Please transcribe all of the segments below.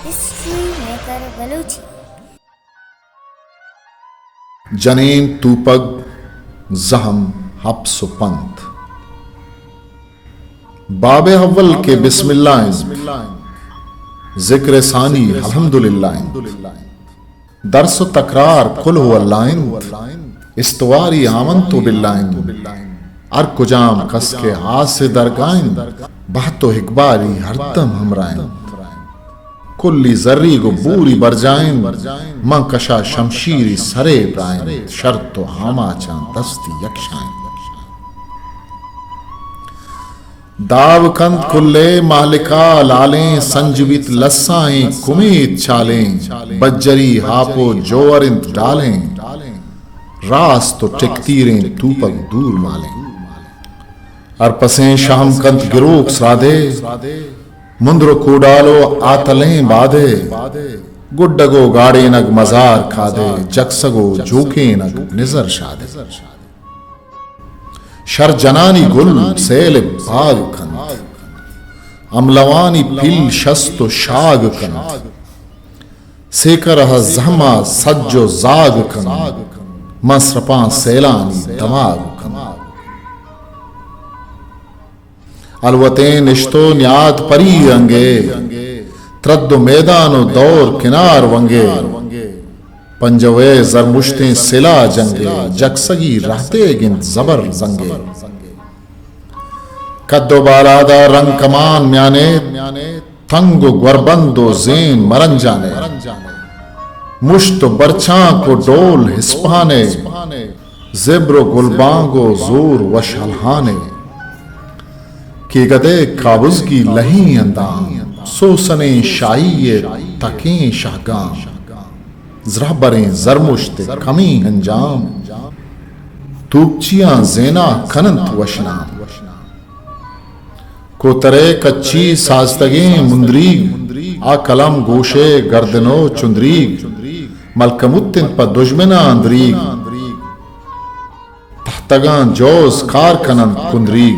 ہسٹری میکر بلوچی۔ جنین، توپک، زہم، حبس و پنت۔ باب اول کہ بسم اللہ انت، ذکر ثانی الحمدللہ انت۔ درس و تکرار قل هو اللہ انت، استواری آمنت باللہ انت۔ ہر کجام کس کہ آس درگاہ انت، بہت و اقبالی ہردم ہمراہ انت۔ کلی زریگ و بوری برجاہ انت، من کشا شمشیری سرے براہ انت، شرط و آماچاں دستی یکشاہ انت۔ داب کنت کلے مہلکا لالیں، سنج بیت لسائیں کمیت چالیں، بجری ہاپ و جوہر انت ڈالیں، راست و ٹکتیریں توپک دور مالیں۔ ہر پسیں شہم کنت گروک سرادے، مندر و کوڈال و آتلیں بادے، گڈگ و گاڑینگ مزار کادے، جکسگ و جوکینگ نزر شادے۔ شر جنانی گل سیل باگ کنت، املوانی پیل شست و شاگ کنت۔ سیکرہ زہما سج و زاگ کنت، من سرپاں سیلانی دماگ کنت۔ الوتیں نشت و نیاد پری رنگے، ترد و میدان و دور کنار ونگے۔ پنجوے زرمشتیں سلا جنگے، جکسگی رہتیگ انت زبر زنگے۔ کد و بالادا رنگ کمان میانے، تنگ و گوربند و زین مرنجانے۔ مشت و برچانک و ڈول ہسپانے، زبر و گلبانگ و زور وش ہلہانے۔ کیگدے کابزگی لہیں اندام، سوسنیں شاہی ء تکیں شہگام۔ زرہبریں زرمشت ء کمیں ہنجام، توپچیاں زیناہ کننت وشنام۔ کوترے کچی سازتگیں مندریگ، آ کلم گوشے گردن و چندریگ، ملکموت انت پہ دژمناں دریگ۔ تہتگاں جوز کار کننت کندریگ۔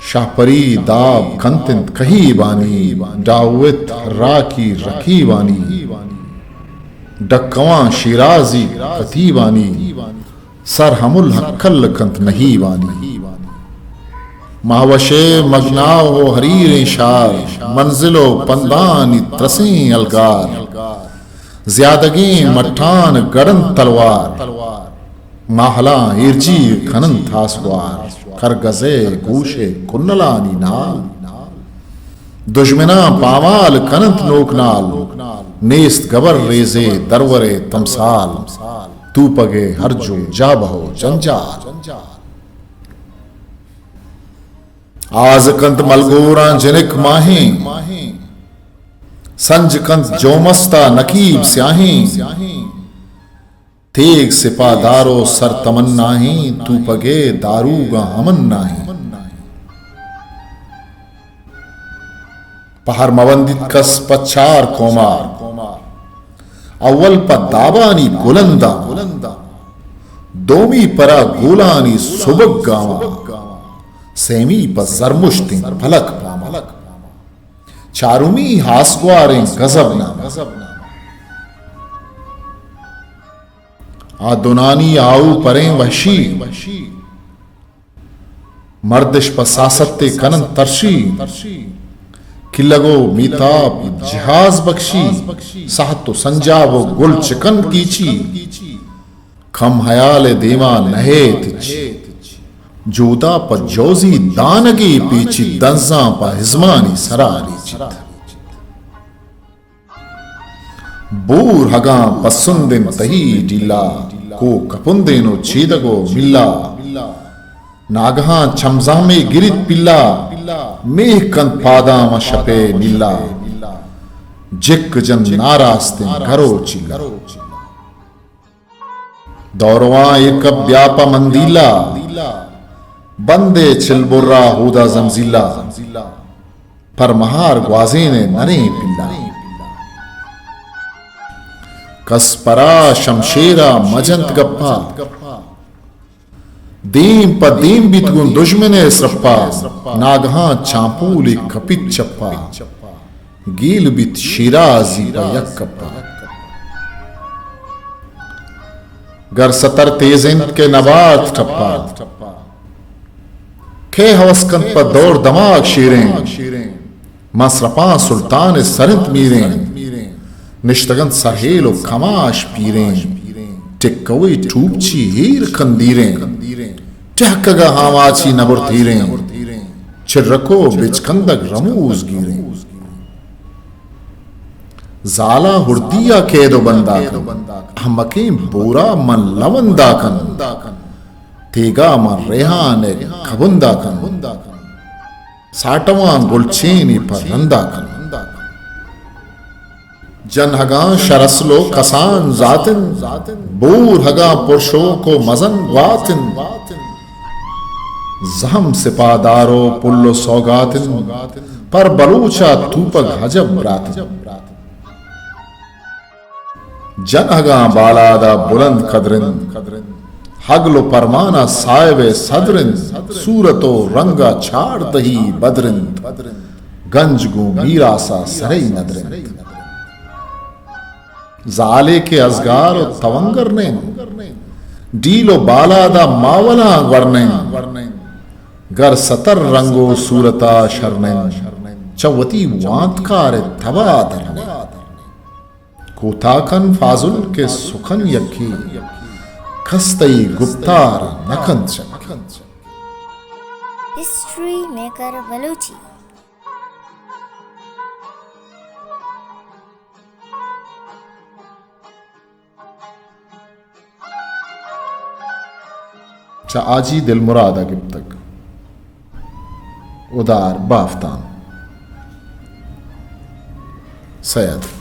شہپری داب کنت انت کہیبانی، ڈاوت راکی رکیبانی۔ ڈکواں شیرازی کتیبانی، سر ہمل ہکل کنت نہیبانی۔ ماوشے مگناہ و حریریں شار، منزل و پندانی ترسیں الگار۔ زیادگیں مٹان گڑنت تلوار، ماہلاں ایرجی کننت آسوار۔ کرگزے گوشے کنلانی نال، دژمناں پامال کننت نوک نال۔ نیست گبر ریزے درورے تمثال، توپگے ہرج و جابہ و جنجال۔ آز کنت ملگوراں جنک ماہیں، سنج کنت جومستا نکیب سیاہیں۔ تیگ سپاہ دار و سر تمناہیں، توپگے داروگاں امناہیں۔ پہر مبندیت کس پہ چار کوما، اول پہ دابانی گلنداں، دومی پرا گولانی سبک گاما، سیمی پہ زرمشتیں پلک پاما، چارمی ہاسگواریں گزب ناما۔ آ دنانی آؤ پریں وحشی، مردش پہ ساست ء کننت ترشی۔ کلگ و میتاب جہاز بکشی، سہت و سنجاب و گل چکن کیچی۔ کم حیال ء دیما نہیت ہچ، جودا پہ جوزی دانگے پیچی، دنزاں پہ ہزمانی سرا ریچیت۔ بور ہگاں پسندن تہی ڈیلا، کو کپندین و چیدگ و ملا۔ ناگہاں چمزامے گریت پلا، میہ کنت پاداں و شپے نیلا۔ جک جن ناراستیں گرو چیلا۔ دورواں اے کپ بیا پہ مندیلا، بندے چلبرا ہودا زمزیلا۔ پر مہار گوازین ء نریں پلا۔ کس پرا شمشیرا مجنت گپا، دیم پہ دیم بیت گوں دژمن ءِ سرپا، ناگہاں چامپولے کپیت چپا، گیل بیت شیرازی پہ یک کپا۔ گر ستر تیز انت کہ نبات ٹپا، کئے ہوس کنت پہ دور دماغ شیریں؟ ماں سرپاں سلطان ءِ سر انت میریں، نشتگ انت سرہیل و کماش پیریں، ٹکوئی ٹوپچی ہیر کندیریں، ٹہکگ ءَ ہاماچی نبرتیریں، چرک و بچکندگ رموز گیریں۔ زالاں ہردی ءَ کید و بندا کن، احمقیں بورا من لوندا کن، تیگا من ریحان ءِ کبندا کن۔ ساٹواں گلچینی پہ رندا کن۔ جنہگاں شرسل و کسان زاتن، بورہگاں پرشوک و مزن گواتن۔ زہم سپادار و پل و سوگاتن، پر بلوچا توپگ حجب براتن۔ جنہگاں بالادا بلند قدر انت، ہگل و پرمانا صاحب صدر انت، صورت و رنگا چاردہی بدر انت، گنج گوں میراسا سرئی ندر انت۔ زالے کہ ازگار و تونگر نین، ڈیل و بالادا ماولاں گور نین، گر ستر رنگ و صورتا شر نین، چہ وتی وانتکار تبا در نین۔ کوتاہ کن فاضل کہ سخن یکے، کس تئی گپتار نہ کنت شکے۔ ہسٹری میکر بلوچی۔ چہ حاجی دلمراد ءَ گپتگ۔ ادار بافتان۔ سید۔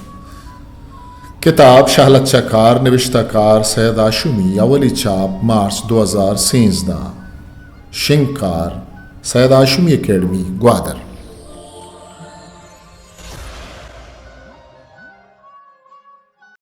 کتاب شہلچہ کار، نبشتہ کار سید ہاشمی، اولی چاپ مارچ دو ہزار سیزدہ۔ شنگکار سید ہاشمی اکیڈمی، گوادر۔